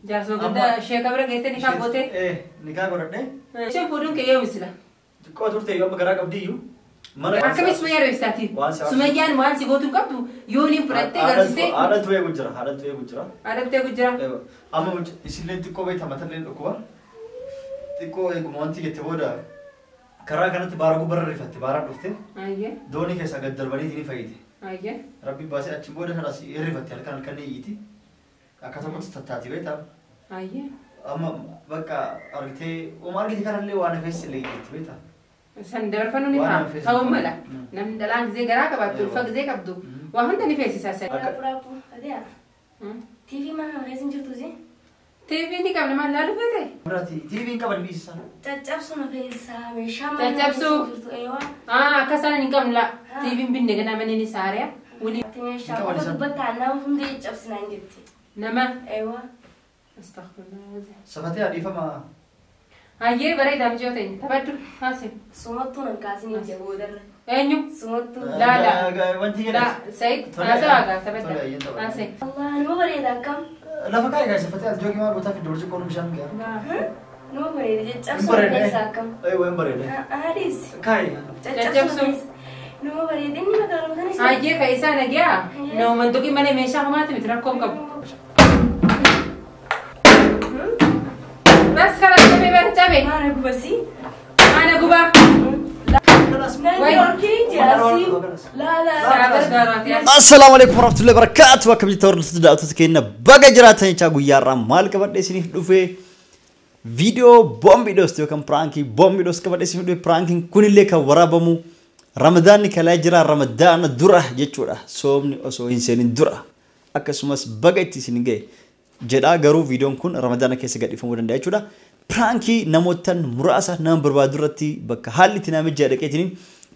Jaarsuma ganda sheeka bira geessee nikaa gootee? Nikaa godhadhee. Isheen fuudhuun kee yoom sila? Xiqqoo turte yoo amma garaa qabdiyyuu. Mana Akkami Sumayyaa reebsaati? Waan si Sumayyaan waan si gootuu qabdu yooniin fudhattee garsistee Haadhaltu eegu jira. Haadhaltu eegu jira. Haadhaltu eegu jira. Amma isillee xiqqoo beekta matallee dhukkuba. Xiqqoo eeguma wanti jette booda karaa kanatti baara gubbarra rifatte baaraan dhufte. Doonii keessaa gad darbaniitii ni fayyite. Rabbi baasee achi booda kanas hirrifatte halkan halkan ni iyyiti. Akka tokkotti tattaati beektaa. Amma bakka argitee uma argite kanallee waan hafees illee iyyiti beektaa. San dabarfannuu ni Waan ta'a. hafees. Ta'uu mala. Namni dhalaan gizee garaa qabaattu ulfa gizee qabdu waa hunda ni feesisa san. Raaphu raaphu. Adiyaa. TV mana kana keessa hin jirtu si? TV ni qabna maal laalu feete? Biraati TV hin qaban dhiisisan. Caccabsu na feesisaa meeshaa mana Caccabsuu? keessa hin jirtu eewaa. Akka isaan hin qabnu laa. TV hin binne ganaa manni ni saariya. Wali. Ati meeshaa Hin qaban qofa isaan. dubbattaa nama hunda caccabsinaan jetti. Nama. Eewaa. Astaghfirullah. Safatee adiifama. Hayyee bareedaa mijoota teenya. Taphadhu. Haasee. Sumattuu nan kaasin ija boodarra. Eenyu? Sumattuu. Laa laa. Wanti Laa jedhan. Sayid. Tole. Haasawaa gaa Tole, taphadha. ayyeen taphadha. Haasee. Allah nama bareeda akkam. Lafa kaa'e gaa'e safatee as joogii maal gootaa fi burcuqqoon bishaan gahaa. Nama bareeda Hin caccabsu na bareeda. feesisaa akkam. Eewwa hin bareeda. Haadhiis. Kaa'e. Caccabsu na feesisa. Nama bareeda inni magaaluma kana jira. Hayyee ka isaa nagiyaa. Nama mantuqii malee meeshaa homaati miti rakkoon qabu. Bas kala cabe bara cabe. Maana gubasii. Maana gubaa. Assalaamu alaikum warahmatullahi wabarakatuh. Akkam jirtu hordoftoota daawwattoota keenya baga jiraatan jechaa guyyaa har'aa maal qabadhee isiniif dhufee viidiyoo boombii dhoostu yookaan piraankii boombii dhoostu qabadhee isiniif dhufe. Piraankiin kunillee kan waraabamu Ramadaanni kalaa jira Ramadaana dura jechuudha. Soomni osoo hin seenin dura akkasumas baga itti isin ga'e jedhaa garuu viidiyoon kun Ramadaana keessa gadhiifamuu danda'a jechuudha. Piraankii namootan muraasa nama barbaadu irratti bakka haalli itti namicha dhaqeetiin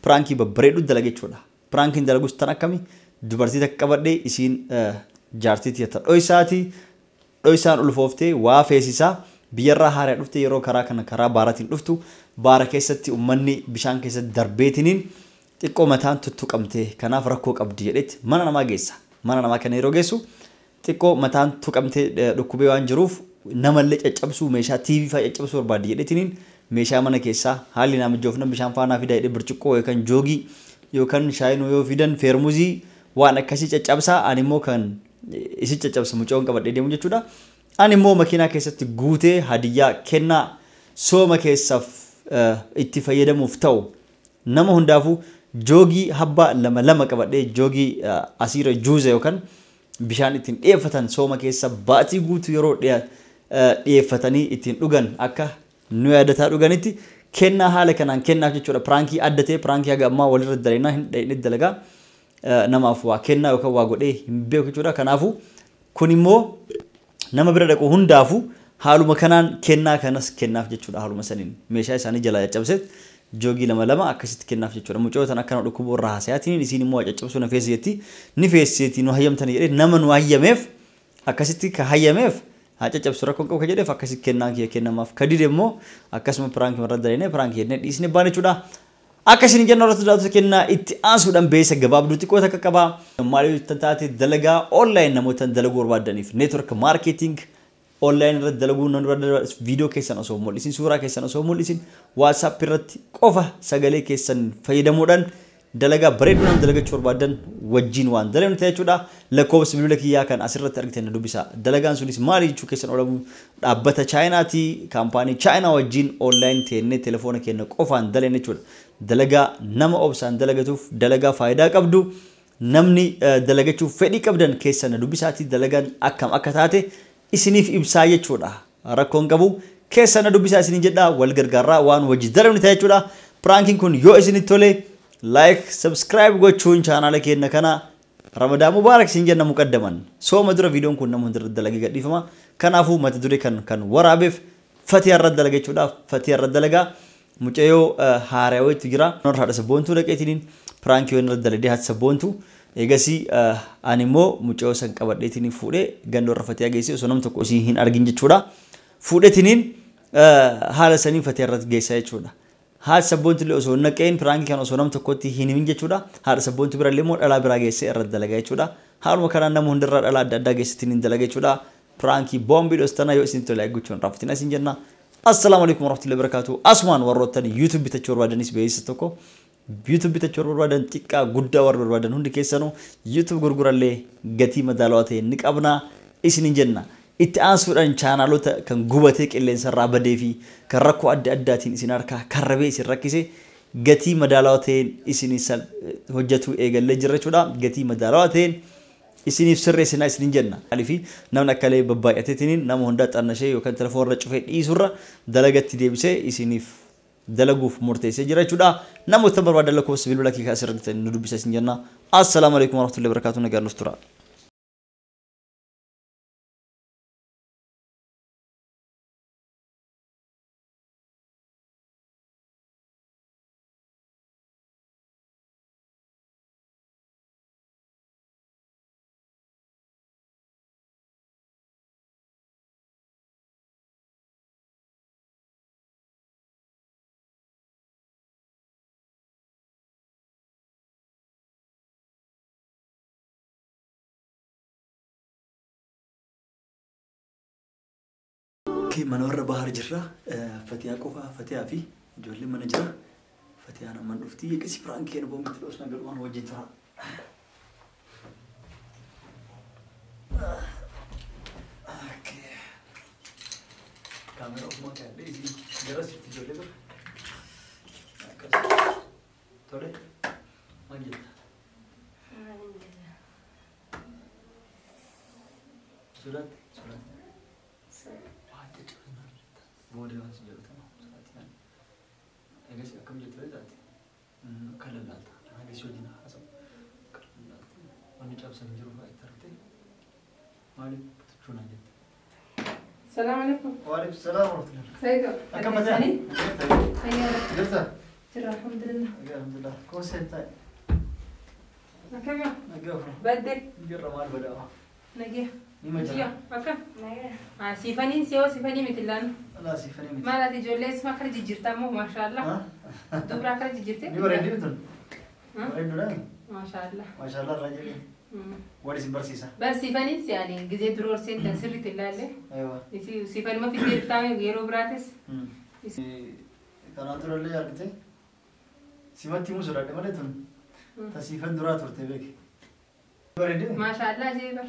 piraankii babbareedu dalaga jechuudha. Piraankiin dalagus tan akkami dubartii takka qabadhee isiin jaartii tiyya dho'isaati. Dho'isaan ulfooftee waa feesisaa biyyarraa haaraa dhufte yeroo karaa kana karaa baaraatiin dhuftu baara keessatti uummanni bishaan keessatti darbeetiniin xiqqoo mataan tuttuqamte kanaaf rakkoo qabdi jedhetti mana namaa geessa. Mana namaa kana yeroo geessu xiqqoo mataan tuqamtee dhukkubee waan jiruuf namallee caccabsuu meeshaa TV fa'aa caccabsuu barbaaddi jedhetiniin meeshaa mana keessaa haalli naa mijoofnan bishaan faanaa fidaa jedhee burcuqqoo yookaan joogii yookaan shaayinuu yoo fidan feermuzii waan akkasii caccabsaa ani immoo kan isi caccabsa mucoon qabadhee deemu jechuudha. Ani immoo makiinaa keessatti guutee hadiyyaa kennaa sooma keessaaf itti fayyadamuuf ta'u nama hundaafuu joogii habbaa lama lama qabadhee joogii asiira juuza yookaan bishaan ittiin dhiyeeffatan sooma keessa baatii guutuu yeroo dhiyeeffatanii ittiin dhugan akka nu yaadataa dhuganitti kennaa haala kanaan kennaaf jechuudha. Piraankii adda ta'e piraankii haga ammaa walirra dalagnaa hin dhayne dalagaa namaaf waa kennaa yookaan waa godhee hin beeku jechuudha. Kanaafuu kun immoo nama bira dhaqu hundaafuu haaluma kanaan kennaa kanas kennaaf jechuudha. Haaluma saniin meeshaa isaanii jalaa caccabseet joogii lama lama akkasitti kennaaf jechuudha. Mucootan akkana dhukkubuu irraa haasayaatiin isiin immoo waa caccabsuu na feesi jetti ni feesseeti nu hayyamtanii jedhee nama nu hayyameef akkasitti ka hayyameef haa caccabsu rakkoon qabu ka jedheef akkasitti kennaan kiyya kennamaaf ka dide immoo akkasuma piraankii irra dalagnee piraankii jennee dhiisnee baane jechuudha. Akka isin jennu irratti daawwattoota kennaa itti aansuudhaan beesa gabaabduu xiqqoo takka qabaa. Maal yoo taate dalagaa online namoota dalaguu barbaadaniif network marketing online irratti dalaguu namni barbaadu viidiyoo keessan osoo mul'isin suuraa keessan osoo mul'isin WhatsApp irratti qofa sagalee keessan fayyadamuudhaan dalagaa bareedduu nama dalagachuu barbaadan wajjin waan dalagnu ta'e jechuudha. Lakkoofsa bilbila kiyyaa kan asirratti argitan dubbisa. Dalagaan sunis maali jechuu keessan oolamu dhaabbata Chaayinaati kaampaanii Chaayinaa wajjin online teennee telefoona keenya qofaan dalagna jechuudha. Dalagaa nama obsaan dalagatuuf dalagaa faayidaa qabdu namni dalagachuuf fedhii qabdan keessan dubbisaati dalagaan akkam akka taate isiniif ibsaa jechuudha. Rakkoon qabu keessan dubbisaa isiniin jedha wal gargaarraa waan wajji dalagnu ta'e jechuudha. Piraankiin kun yoo isinitti tole like subscribe gochuun chaanaala keenya kana Ramadaan Mubaarak isin jenna muqaddaman. Sooma dura viidiyoon kun nama hundarra dalagee gadhiifama. Kanaafuu mata duree kan waraabeef fatii irra dalaga jechuudha. Fatii irra dalagaa mucayyoo haaraa wayiitu jira. Haadha sabboontuu dhaqeetiniin piraankii irra dalagee haati sabboontuu. Eegasii ani immoo mucayyoo san qabadheetiniin fuudhee gandoo irra fatii geessee osoo nam tokko isii hin argin jechuudha. Fuudheetiniin haala saniin fatii irratti geessaa jechuudha. Haati sabboontu illee osoo hin naqeen piraankii kan osoo nam tokkotti hin himin jechuudha. Haadha sabboontu bira illee immoo dhalaa biraa geessee irra dalagaa jechuudha. Haaluma kanaan nama hundarraa dhalaa adda addaa geessitiin hin dalaga jechuudha. Piraankii boombii dhoostana yoo isin tole gochuun raafatina isin jenna. Assalaamu alaikum warahmatullahi wabarakatuh. Asumaan warroottan YouTube bitachuu barbaadanis beeksisa tokko YouTube bitachuu barbaadan xiqqaa guddaa warra barbaadan hundi keessanuu YouTube gurgurallee gatii madaalawaa ta'e ni qabna isinin jenna. Itti aansuudhaan chaanaalota kan gubatee qilleensarraa badee fi kan rakkoo adda addaatiin isin harkaa karrabee isin rakkise gatii madaalawaa ta'een isin hojjetuu eegallee jirra jechuudha. Gatii madaalawaa ta'een isiniif sirreessinaa isinin jenna. Maaliif namni akka illee babbaay'ateetiin nama hundaa xannashee yookaan telefoon irra cufee dhiisurra dalagatti deebisee isiniif dalaguuf murteessee jira jechuudha. Namoota barbaadan lakkoofsa bilbila kee asirratti nu dubbisa isin jenna. Assalaamu alaikum warahmatullahi wabarakatuh. Nagaan nuuf tura. Mana warra bahar jirra. Fatiyaa qofa Fatiyaa fi ijoolleen mana jira. Fatiyaan amman dhufti. Eegasii piraankii boombitti dhoosna galumaan wajjin tura. Kaameraa ofumaa kaa'adhee isin gara sitti ijoollee tura. Akkas. Tole. Maal jetta? Sodaatte? Sodaatte. Booda waan si jedhu sa'aatii eegas akkam jettu yoo taate akka lallaalta eegas wajjin haasa'u akka lallaalta wanni cabsan jiru fa'aa itti argite maaliif butachuu naan jette. Salaam alaikum. Waalaikum salaam warahmatullahi. Sayido. Akkam mataa? Jirta? Jira alhamdulillah. Alhamdulillah. Kooseen taa'e. Akkam? Nagaa ofirra. Badde. Jirra maal badaawa? Nagee. Nima jira. Akkam? Siifaniin si'oo siifanii miti laanu. Alaa siifanii miti. Maal ati ijoollee isuma akkana jijjiirtaa moo maashaallah. Dubra akkana jijjiirtee? Ni bareeddi tun. Bareedduudha. Maashaallah. Maashaallah irraa jedhee. Wal isin barsiisa. Bar siifaniin si'anii gizee dura horseen tan sirriitti ilaalle. Siifanuma fiddee dhuftaame yeroo biraatis. Kanaan durallee argite simatti himuu sodaadhe malee tun ta siifan duraa turte beeke. Bareeddi. Maashaallah jee bar.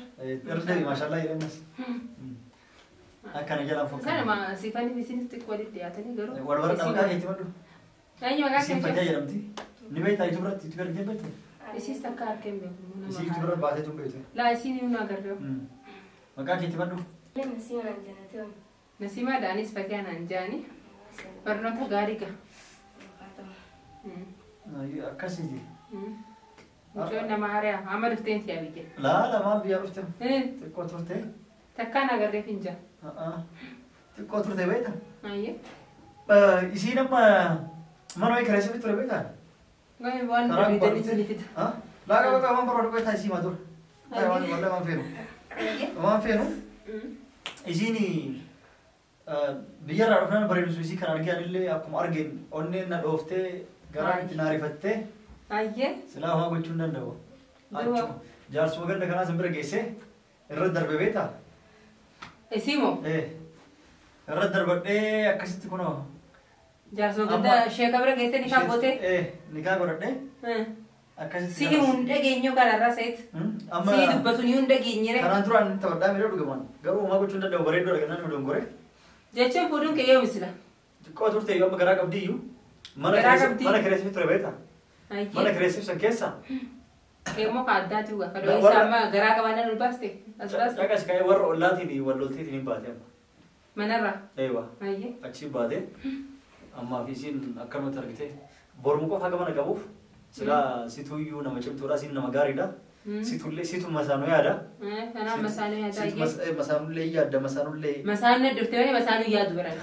Irra maashaallah jedhamas. Akkana jalaan fokkate. Sanuma siifanii isinis xiqqoo walitti dhiyaatanii garuu. Wal bara maqaa keetti maddu. Eenyu maqaa Isiin keetti? Fatiyaa jedhamti. Ni beektaa YouTube irratti YouTube argitee beektu? Isiis takka harkee hin beeku. Isii YouTube irra baatee tun beektu. Laa isiin hin agarre. Maqaa keetti maddu? Nasiimaa jannati. Nasiimaa daanis Fatiyaa naan jaani. Barnoota gaarii gaa. Akkasiiti. Mucaan nama hariyaa amma dhufteen siyaa biyya. Laa lamaan biyyaa dhufte. Xiqqoo turte. Takkaan agarreef hin jira. Xiqqoo turte beektaa? Ayyee. Isiin amma mana wayii kireessee ture beektaa? Waan bareedanii isinii fida. Laaqa bakka waan barbaadu beektaa isii maa ture. Waan feenu. Waan feenu. Isiin biyyarraa dhufnaan bareedu isii kan argee anillee akkuma argeen onneen na dhooftee garaa itti naarifattee. Ayyee. Silaa homaa gochuu hin danda'u. Jaarsuma ganda kanaa sin bira geessee irra darbe beektaa? Isii moo? Irra darbadhee akkasitti kunoo. Jaarsuma ganda sheeka bira geessee nikaa gootee? Nikaa godhadhee. Akkasitti. Si hin dhageenyu kanarraa sayit. Si dubbatu ni hin dhageenyere. Kanaan duraan inni taphadhaa miidhee dhugamaan garuu homaa gochuu hin danda'u bareedduu argannaan nu dongore. Jechuun fuudhuun kee yoo misila? Xiqqoo turte yoo amma garaa qabdii iyyuu. Mana kireessee ture beektaa? Mana kireessee san keessa. Keemmoo ka addaati dhugaa. Kadoo isa amma garaa qabaannaan ol baaste. As baaste. Dhaqas ka'ee warra ollaatiin wal lolteetiin hin baate amma. Manarraa? Eewa. Achi baate ammaa fi isiin akkanumatti argite bormu qofa haga mana qabuuf silaa situuyyuu nama cimtuudha siin nama gaariidha. Situllee situ masaanuu yaada. Kanaaf masaanuu yaada. Masaanullee yaadda masaanullee. Masaanuu dhuftee malee masaanuu yaadu baran.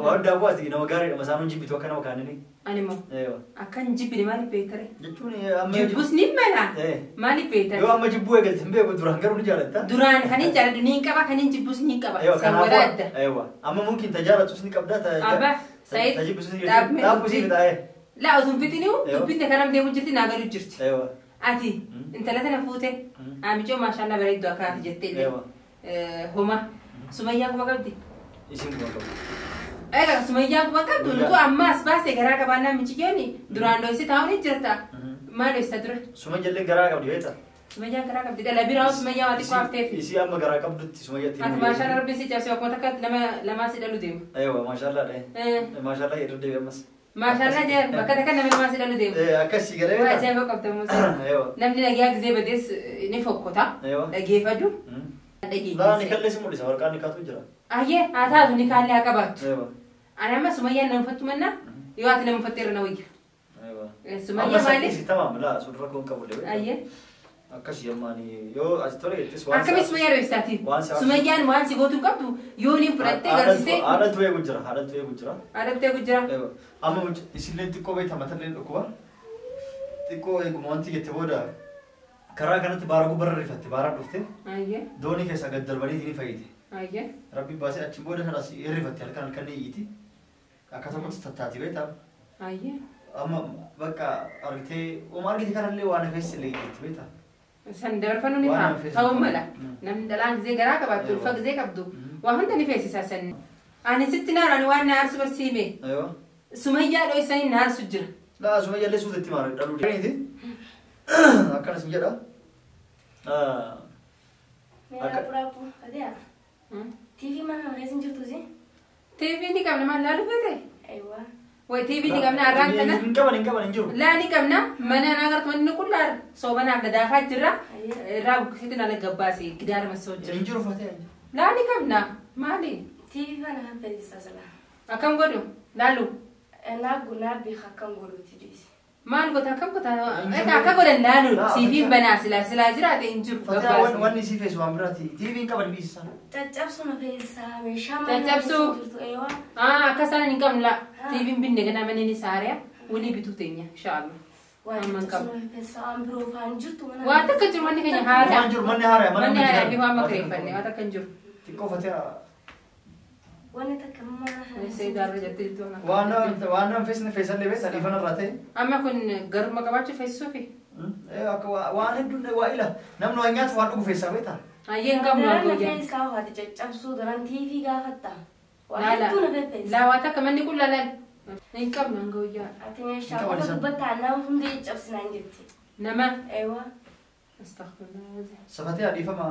Waan daakuu ati nama gaariidha masaanuun jibbitu akka nama kaanini. Ani moo? Akkan jibbine maaliif beektare? Jechuun amma Jibbus ni mala. Maaliif beektare? Yoo amma jibbuu eegalte hin beeku duraan garuu ni jaalatta. Duraan kan hin jaaladhu ni hin qaba kan hin jibbus ni hin qaba. San wala adda. Amma mumkin tajaalatus ni qabda. Abba Said Tajibbus ni dhaabbuu si taa'ee. Laa osoo hin fixiniu dubbinne kanam deemu jirti naa galu jirti. Ati intala tana fuute amicoo maashaallah bareedduu akkanaati jettee illee. Homa Sumayyaa kuma qabdi. Isin kuma qabdi. Egaa Sumayyaa kuma qabdu nutu amma as baasee garaa qabaannaa michiyyoonni duraan dhoysee taa'uun ni jirta. Maal dhoysa dura? Sumayyaallee garaa qabdi beektaa? Sumayyaan garaa qabdi. Dhala biraa Sumayyaa waa xiqqoo hafteef. Isii amma garaa qabdutti Sumayyaatti. Ati maashaallaa rabbi si cabsee akkuma takka nama lamaa si dhalu deema. Eewa maashaallaa dhee. Maashaallaa irra deebi ammas. Maashaallaa jee bakka takka nama lamaa si dhalu deema. Akkasii galee beektaa? Ajaa'iba qabda Musaa. Namni dhagaa gisee badees ni fokkota. Dhageeffadhu. Laa ni kallee si mul'isa warqaan ni kaatu jira. Ayyee haa taatu ni kaallee haa qabaattu. Ani amma Sumayyaan nama uffattu mannaa yoo ati nama uffatte irra na wayya. Sumayyaa maaliif? Tamam laa sun rakkoon qabu deebi. Ayyee. Akkasii ammaani yoo as tole jettis waan. Akkami Sumayyaa dho'istaati? Sumayyaan waan si gootu qabdu yoo ni fudhattee agarsiistee. Haadhaltu eegu jira haadhaltu eegu jira. Haadhaltu eegu jira. Amma isillee xiqqoo beekta matallee dhukkuba. Xiqqoo eeguma wanti jette booda karaa kanatti baaraguu barra rifatte baaraan dhufte. Doonii keessa gad darbanii ni fayyite. Rabbi baasee achi booda kanas hirrifatte halkan halkan ni iyyiti. Akka tokkotti tattaati beektaa. Amma bakka argitee uma argite kanallee waan hafees illee iyyiti beektaa. San dabarfannu ni ta'a ta'uu mala. Namni dhalaan gisee garaa qabaattu ulfa gisee qabdu waa hunda ni feesisa san. Ani sitti naaru ani waan na aarsu barsiime. Sumayyaa dho'isanii na aarsu jira. Laa Sumayyaallee suutetti maara dhaluu deemti. Akkanas hin jedha. Raappu Fatiha. TV mana keessa hin jirtu si? TV ni qabna maal laalu feete? Aywa. Way TV ni qabna arraan kana. Hin qaban hin qaban hin jiru. Laa ni qabna mana na agartu manni qullaadha. Soobanaaf dadaafaa jirra. Irraa buqqisiitu na gabbaase gidaara masoo jira. Hin jiru Fatiha. Laa ni qabna maali? TV kana kan feesisa sala. Akkam godhu laalu. Naa naa beeka akkam godhuuti dhiisi. Maal goota akkam goota akka godhan laalu siifiin banaa silaa silaa jiraate hin jiru gabbaase. Wanni si feesu waan biraati TV hin qaban dhiisi sana. Caccabsuu na feesisaa meeshaa mana Caccabsuu. Akka isaan hin qabnu laa TV hin binne ganaa manni ni saariya walii bituu teenya inshaallah. Waan caccabsuu na feesisaa waan biroo faan jirtu mana. Waan takka jiru manni keenya haaraa. Waan jiru manni haaraa manni haaraa fi waan makireeffanne waan takka hin jiru. Xiqqoo Fatiha. Wanni takka mana. Waan nama feesne feesallee beektaa dhiifana irraa ta'e. Amma kun garuma qabaachuu feesisuufi? Waan hedduun waa ila namni waan nyaatu waan dhugu feesaa beektaa? Ayyee hin qabnu waan Daran na guyyaa. feesisaa waati caccabsuu daran TV gaafatta. Waan hedduu na feesisa. Laa waa takka manni kun laalaan. Hin qabnu hanga guyyaa. Ati meeshaa qofa dubbattaa nama hunda caccabsinaan jetti. Nama? Eewwa. Astaghfirullah. Safatee dhiifama.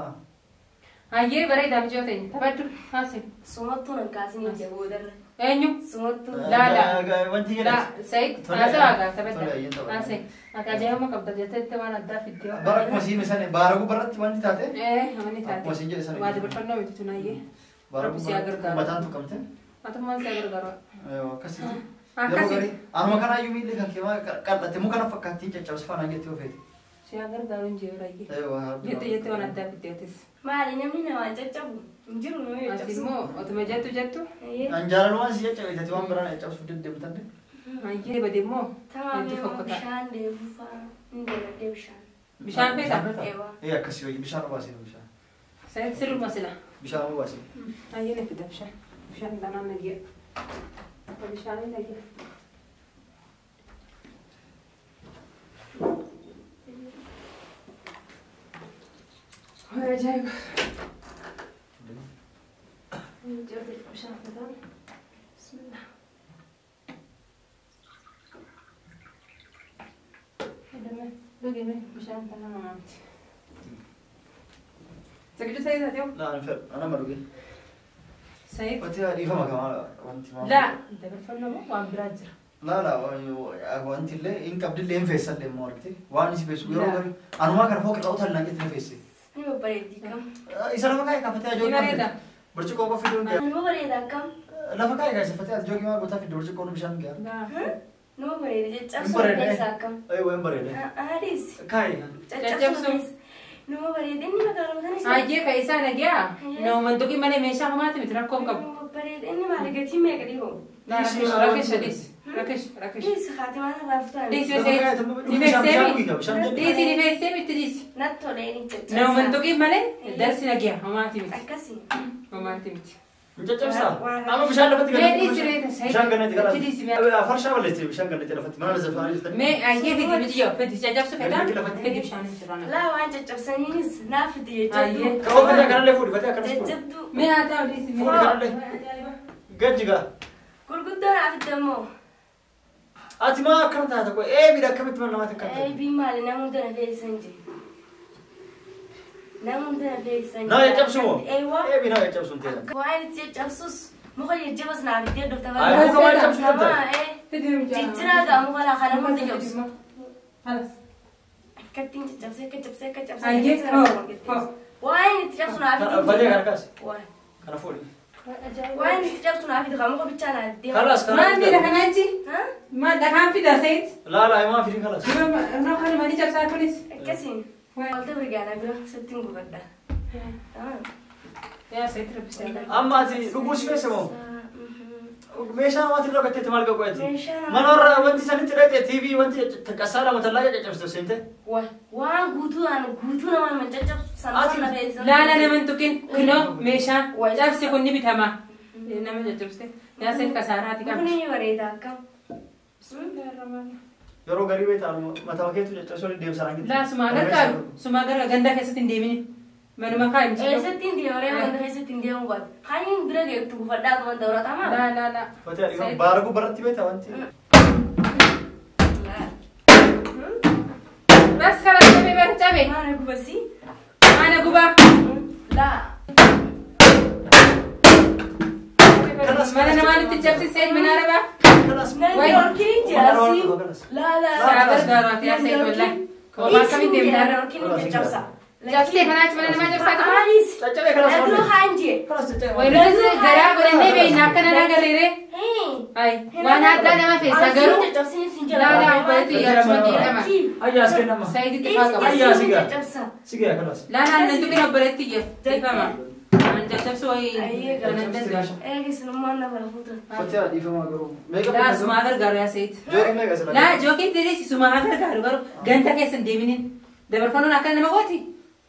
Ayyee bareedaa mijoo teenya taphadhu haasee. Sumattuu nan kaasin ija boodarra. Eenyu? Sumattuu. Laa laa. Wanti Laa Said haasawaa gaa taphadha. Haasee. Ati ajaa'ibuma qabda jettee waan addaa fiddee. Bara akkuma siin sana baaraguu barratti wanti taate. Wanni taate. Akkuma siin jedhe sana. Waa dabarfannoo miti tun ayyee. Baaraguu barratti mataan tuqamte. Matummaan si gargaaru. Akkasitti. Akkasitti. Anuma kanaayyuu miilli kan kee qal'ate muka na fakkaattiin caccabsifaanaa jettee ofeeti. Si gargaaru hin jiru ayyee. Jettee jettee waan addaa fiddee atis. Maali namni namaan caccabu hin jiru nama Ati caccabsu. immoo otuma jettu jettu. An jaalalumaan si caccabe ati waan biraan caccabsuuf deddeemtan. Ayyee bade immoo Tamaam hedduu fokkotaa. bishaan deebuu fa'aa hin deemadhee bishaan. Bishaan feetaa? Eewwa. Akkasii wayii bishaan obaasee bishaan. Said sirruma sila. Bishaan obaasee. Ayyee na fida bishaan. Bishaan danaan nagiya. Bishaan nagiya. Ajaa'iba. Bishaan fidan. Bismillah. Dhugime bishaan kana mamaamti. Sagidu Said ati Laa ani fedhu ana ma dhuge. Said. Wanti dhiifama kamaala wanti maal. Laa dabarfannoo moo waan biraa jira. Laa laa wanti illee hin qabdillee hin feessallee immoo argite waan isi feessu yeroo garii anumaa kana fooqi irraa utaalnaan jetti na feesse. Ni babbareeddi kam. Isa lafa kaa'e kaafatee ajoogii. Ni bareeda. Burcuqqoo qofa fiduun gahaa. Ni bareeda akkam. Lafa kaa'e kaasiffatee ajoogii maa gootaa fidde burcuqqoon bishaan gahaa. Nama bareeda caccabsuu keessa akkam. Aywa hin bareeda. Aadis. Kaa'e. Caccabsuu keessa. Nama bareeda inni magaaluma sana. Ayyee ka isaa nagiyaa. Nama mantuqii malee meeshaa homaati miti rakkoo hin qabu. Nama bareeda inni maali gatii meeqa dhiiroo? Rakish dhiis. Rakish rakish. Dhiis haati waan irraa futaan. Dhiis dhiisi ni feessee miti dhiisi. Natti tolee ni caccabsa. Nama mantuqii malee darsi nagiyaa homaati miti. Akkasii. Homaati miti. Caccabsaa. Amma bishaan lafatti galee. Bishaan ganneetti galee. Farshaa balleessite bishaan ganneetti lafatti mana zafanii jirtanii. Mee ayyee fidi miti yoo fidi caccabsu fedhaa fidi bishaan sirraan. Laa waan caccabsaniinis naaf fidi jajjabduu. Ka'oo fedhaa kanallee fuudhi fatee akkanas fuudhi. Jajjabduu. Mee haa ta'u dhiisi. Fuudhi kanallee. Gajjigaa. Gurguddoo naaf fidde immoo. Ati maa akkana taata koo eebiidha akkamitti mana namaatti akkana taata. Eebii maali nama hunda na fe'isan jee. Nama hunda na fe'isan jee. Nama caccabsu moo? Eewwa. Eebii nama caccabsu hin ta'e. Waan itti caccabsus muka jajjabas naaf iddee dhufta. Ay muka waan cabsu jirta. Jijjiraa gaa muka laa kana hunda cabsu. Akkattiin caccabsee akka cabsee akka cabsee. Waan itti cabsu naaf iddee. Badee kana kaasi. Kana fuudhi. Waan itti cabsu naaf iddee muka bichaa naaf iddee. Kalas kana. Maal fida kanaachi? Maal dhakaan fida sayit? Laa laa himaa fidin kalas. Nama kana maalii cabsaa kunis? Akkasiin. Walta birgaana bira sittiin gubadha. Yaa sayit rabbisee. Amma ati dhuguu si feese moo? Meeshaa namaatiin irra gatteetti maal qaqqo'eeti? Mana warra wanti sanitti dhaqxe TV wanti qasaadha matallaa caccabsitu seente. Waan guutuu aan guutuu namaan man caccabsu sana na fe'isan. Laala naman tukin kunoo meeshaa cabsi kun ni bitama. Nama caccabsite. Yaa sayit kasaaraati qabdi. Kun ni bareeda akkam. Yeroo garii beektaa mataa keetu caccabsuu deemsa rangiti. Laa sumaa gargaaru sumaa gargaaru ganda keessatti hin deemini. Manuma kaa'im jiru. Eessatti hin deemu reefu ganda keessatti hin deemu baatu. Kan hin bira geettu gufadhaa tuman dawratamaa. Laa laa laa. Fatee adiin baaraguu baratti beektaa wanti. Bas kalas cabee bara cabee. Maana gubasi. Maana gubaa. Laa. Mana namaan itti cabsisee mana arabaa. Nan dorkiin jiraasi. Laa laa. Saa gargaaru ati yaa sayit wallahi. Koomaa akkamiin deemtaa? Dorkiin hin caccabsa. Cabsitee kanaachi mana namaa cabsaa qaba? Caccabee kanas Dhaguu haanjee. Kanas caccabee. Wayiloonis garaa godhannee beekna akka nana agarreeree. Ay waan addaa nama feessa garuu. Laa laa obboleetti yeroo dhiirama. Ayyaa as kennama. Sayiditti faa qaba. Ayyaa sigaa. Sigaa kanas. Laa laa nan tuqin obboleetti dhiifama. An caccabsu wayii kanan danda'u. Eegisinummaan lafa lafuutu. Fatee dhiifama garuu. Laa sumaa gargaaru yaa sayit. Jookii meeqa sila? Laa jookiin diriirsi sumaa gargaaru garuu ganda keessa hin deeminin. Dabarfannoon akka nama gooti.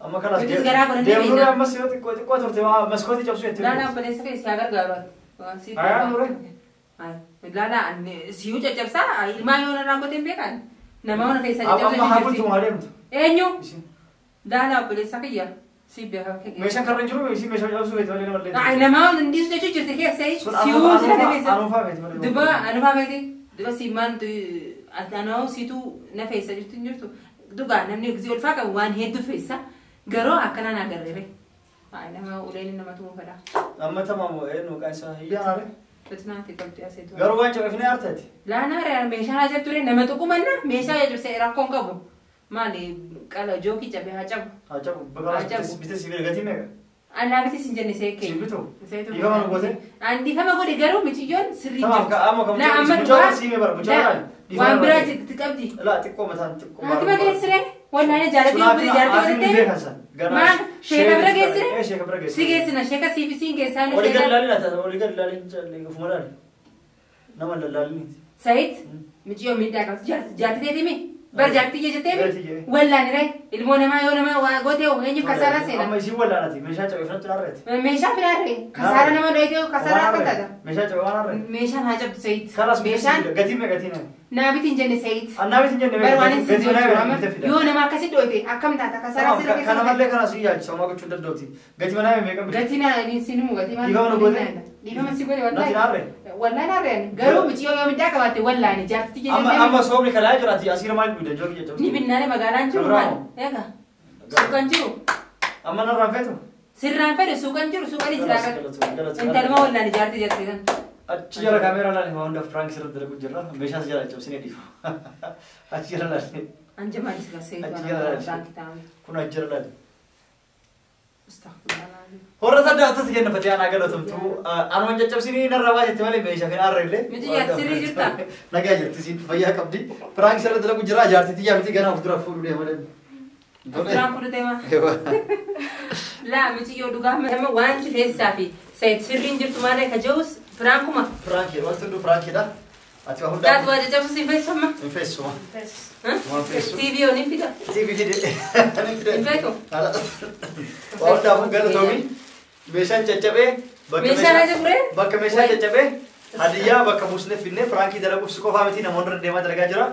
Amma kanas Nutis garaa godhannee deemnuu beekna. ammas yoo xiqqoo xiqqoo turte maskootii cabsuu jettee. Laa laa obboleessa keessa haa gargaaru. Ayaa nure. Laa laa siyuu caccabsaa ilmaa yoo narraa goteen beekan. Nama hona keessa Amma haa caccabsa bultu haa deemtu. Eenyu? Laa laa obboleessa kiyya. Si beekaa. Meeshaan karra hin jiru isin meeshaa cabsuu feeti malee namallee. Ay nama hona hin jechuu jirti keessa siyuu sila keessa. Anuufaa feeti malee. Duba anufaa feeti. Duba simaan anoo siituu na feessa jirtu hin jirtu. Dhugaa namni gisee ulfaa qabu waan hedduu feessa. Garuu akkanaan agarreere. Nama uleen nama tumuu fedha. Amma tamaamu eenyu maqaan isaa hiyyaa naare. Fitnaati qabdi aseetu. Garuu waan cabafnee arteeti. Laa naare meeshaa haa ture nama tuqumanna meeshaa jajjabsee rakkoon qabu. Maali qala jookii cabe haa cabu. Haa cabu bakka bitee sibiila gatii meeqa? Annaa biti sin jenne seekkee. Si bitu? Dhiifama nu goote? An dhiifama godhe garuu miciyyoon sirrii Tamaam amma kam mucaa siimee bara mucaa Waan biraa itti qabdi. Laa xiqqoo mataan xiqqoo. Haati geessire wallaan jaalatee obbo jaalatee godhattee. Maal sheeka bira geessire? Sheeka bira geessire. Si geessina sheeka siif siin geessaa nu Olii gadi ilaalin haa olii gadi ilaalin ofuma ilaali. Nama lallaaliniiti. Sayit miciyyoo miidhaa qabdi jaartii teetimi. Bar jaartii jettee wallaan ree ilmoo namaa yoo nama waa gootee eenyu kasaara seena. Amma isiin wallaanati meeshaa cabee fudhachuu dhaarreeti. Meeshaa filaarree kasaara nama dhoyitee kasaara akka taata. Meeshaa cabee waan harree. Meeshaan haa cabdu Sayit. Kalas Meeshaan gatii meeqa gatii nama. naa biti hin jenne Sayit. Annaa biti hin jenne Bar waan hin gatii siin mana meeqa fida. yoo nama akkasi dhoyite akkam taata kasaara sirra Kana keessa. malee kanas yaachisa homaa gochuu hin danda'uti. Gatii manaa meeqa bita. Gatii naa ni siin himu gatii maal. Dhiifama nu goote? Dhiifama si godhe Natti wallaahi. naarree. Wallaan harreen garuu miciyyoo yoo midhaa qabaatte wallaani jaartii Amma jettee. amma soomni kalaa jiraati asiira maal dhude jookii jechuudha. Ni binnaane magaalaan jiru maal? Eega. Suuqan jiru. Amma narraan feetu. Sirraan fedhe suuqan jiru suuqan jira. Intalma wallaan jaartii jettee san. Achi jala kaameeraa laali waa hundaaf piraank sirratti dalagu jirra. Meeshaas jala cabsinee dhiifa. Achi jala laali. Anja maalis gasee Achi jala laali. Kun achi jala laali. Astaghfirullah. Horrata daawwattoota keenya fatee anaa galatomtu. Anuma caccabsinii narraa baasette malee meeshaa kana har'a illee. Miti jaartii sirrii jirta? Nagaa jirti siin fayyaa qabdi. Piraank sirratti dalagu jira jaartii xiyyaa miti ganaa of dura fuudhu deema malee. Duraan fuudhu deema. Laa miti yoo dhugaa nama waan si feessisaa fi sayit sirriin jirtu maal ka jedhus piraankuma. Piraankii wanti hunduu piraankiidha. Ati waa hundaa. Daatu waa caccabsu si feessuma. Hin feessuma. Waan feessu. TV yoo ni fida. TV fide. Ni fide. Hin feetu. Waa hundaafuu galatoomi. Meeshaan caccabee bakka meeshaan caccabee hadiyyaa bakka buusnee finnee piraankii dalaguuf si qofaa miti namoonni irra deemaa dalagaa jira.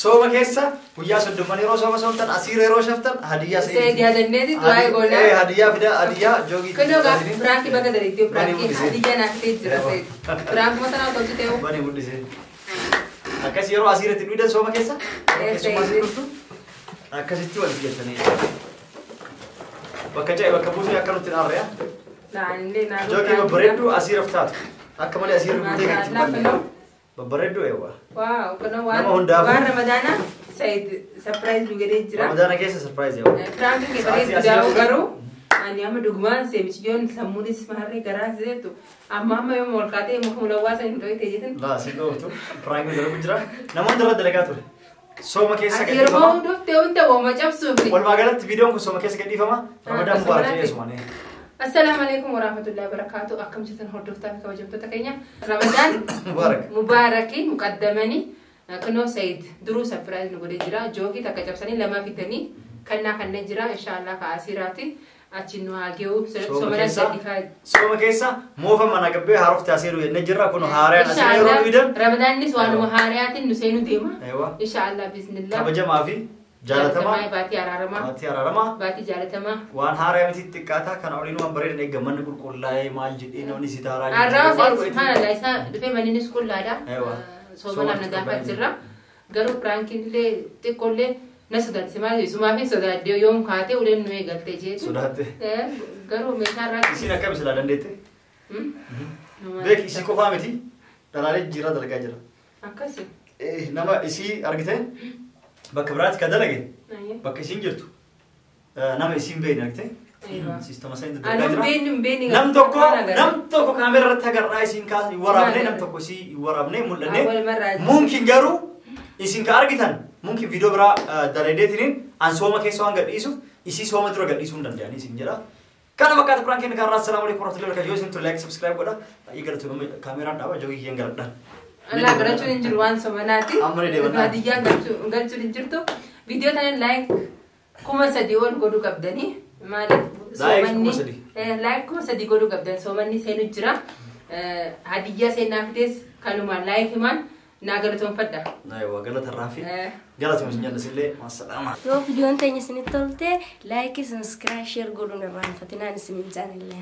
Sooma keessa guyyaa 30 yeroo sooma soomtan asiira yeroo shaftan hadiyyaa seetii du'aa goonaa. Hadiyyaa fida hadiyyaa joogii. Kunoo gaafa piraankii bakka dalageetti piraankii hadiyyaa naaf ta'e jira seeti. Piraankuma sanaa tolchitee hoo. Bani mul'isee. Akkas yeroo asiirratti dhuidan sooma keessa keessumaa si dhuftu akkasitti wal filatanii. Bakka ca'e bakka buusee akka nutti dhaarree. Joogii babbareedduu asiiraaf taatu. Akka malee asiirri guutee kan ittiin banne. Babbareedduu eewwa. Waaw kunoo waan Ramadaana Said surprise nu godhee jira. Ramadaana keessa surprise eewwa. Piraankiin kee bareedduu garuu ani amma dhugumaan seemiciyyoon sammuunis maarree garaa seetu amma amma yooma ol kaatee muka mulawwaa san hin dhoyite jetin. Laa si dhooftu piraankiin dalagu jira. Namoonni irra dalagaa ture. Sooma keessa gadhiifama. Yeroo dhuftee hunda wooma cabsuuf. Walumaa galatti viidiyoon kun sooma keessa gadhiifama. Ramadaan mubaarak jedhee. Assalamu alaikum warahmatullahi wabarakatuh. Akkam jirtan hordoftaa fi kabajamtoota keenya. Ramadaan mubaaraki muqaddamani kunoo Said duruu surprise nu godhee jira. Joogii takka cabsanii lama fidanii kannaa kanneen jira inshallah ka asiraati achi nu haa ge'u Sooma keessa moofa mana gabbee haarofti aseeru jennee jirra kun haaraan asirra yeroo fidan. Ramadaannis waanuma haaraatiin nu seenuu deema. Inshallah bismillah. Kabajamaa fi jaalatamaa baatii araaramaa. Baatii araaramaa. Baatii jaalatamaa. Waan haaraa miti xiqqaataa kana oliin waan bareedan eegga manni qulqullaa'ee maal jedhee namni si taaraa jedhee. Arraa subhaanallah isaa dhufee manninis qullaadha. Sooma namna gaafa jirra. Garuu piraankiin illee xiqqoollee na sodaatise maal isumaa fi sodaadde yoom kaatee uleen nu eegaltee jeetu. Sodaatte. Garuu meeshaa irraa. Isiin akkam silaa dandeette? Beek isii qofaa miti dhalaalee jira dalagaa jira. Akkasi. Nama isii argite bakka biraatti kan dalage bakka isiin jirtu nama isiin beekne argite siistama isaa dalagaa jira. Nam tokko kaameera irratti agarraa isiin waraabne nam tokko isii waraabne mul'anne mumkin garuu isin ka argitan mumkin viidiyoo biraa dalageetiniin an sooma keessa waan gadhiisuuf isii sooma dura gadhiisuu hin danda'anii isin jedha. Kana fakkaata piraankiin kaarraa assalaamu alaikum warahmatullahi wabarakatuh. Yoo isin tole like subscribe godha. Baay'ee galatoomii kaameeraan dhaaba joogii kiyyaan galadhaan. Allah galchuun hin jiru waan soomanaati. Baadiyyaa galchuun hin jirtu. Viidiyoo tana like 3,000 ol godhuu qabdanii. Maaliif soomanni like 3,000 godhuu qabdan soomanni seenu jira. Hadiyyaa seenaa fides kanumaan like himaan naa galatoonfadha. Aywa galata raafi. Galatoon isin jaalladha maasalaama. Yoo viidiyoon teenya isinitti tolte like subscribe share godhuun irraanfatinaan isin hin jaalladha.